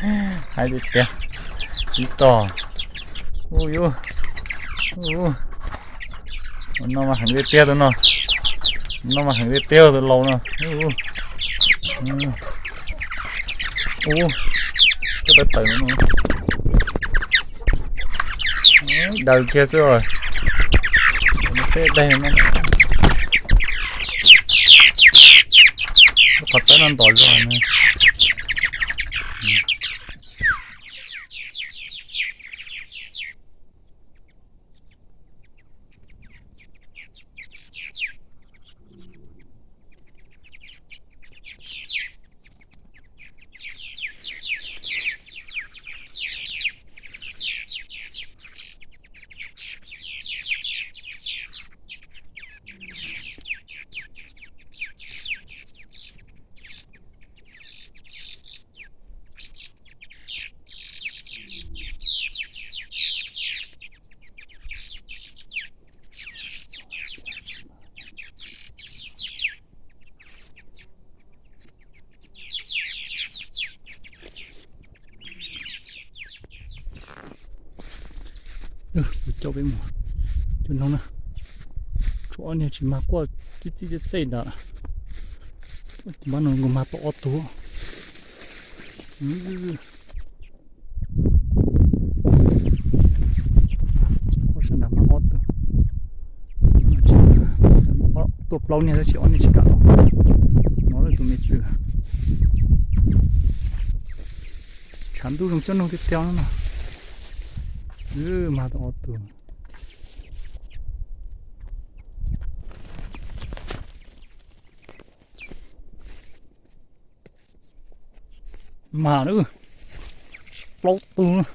Hais tiag tiag, ib tog. Ub yub, ub, ub no mas heev tiag tiag tus no. No mas heev tiag tiag tus laus no. Ub, ub, ub, koj tawv tawv no. Daws kiag xwb os. Tej daig no, qhov tawb no ntom zog no. Kuv coj peb mus cuag no na. Tshuav ob niag tsis mag quaj txij txij txej txej nrad. Tus mab no nkaus mag tau ob tug. Quaj sab nrad mag ob tug. Tuaj plaub niag tab sis ob niag tsis kam los. No lawm tus me txwm. Tshav ntuj zoo coj nug tiag tiag no. Mag tau ob tug. Mag na, plaub tug.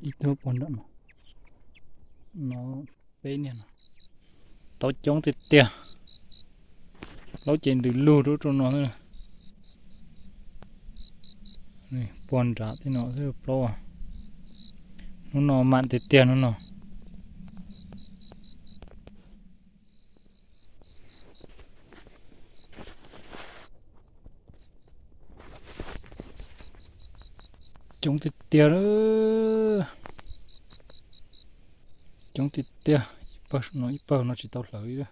Ib tug pog nram no, no peb niag no. Tau coob tiag tiag. Plaub ces ntws lug rau rau no. Puag nram tej no xwb plaub. Hnub no mam tiag tiag hnub no. Coob tiag tiag. Coob tiag tiag, ib pawg no ib pawg no tsis tau hlawv li.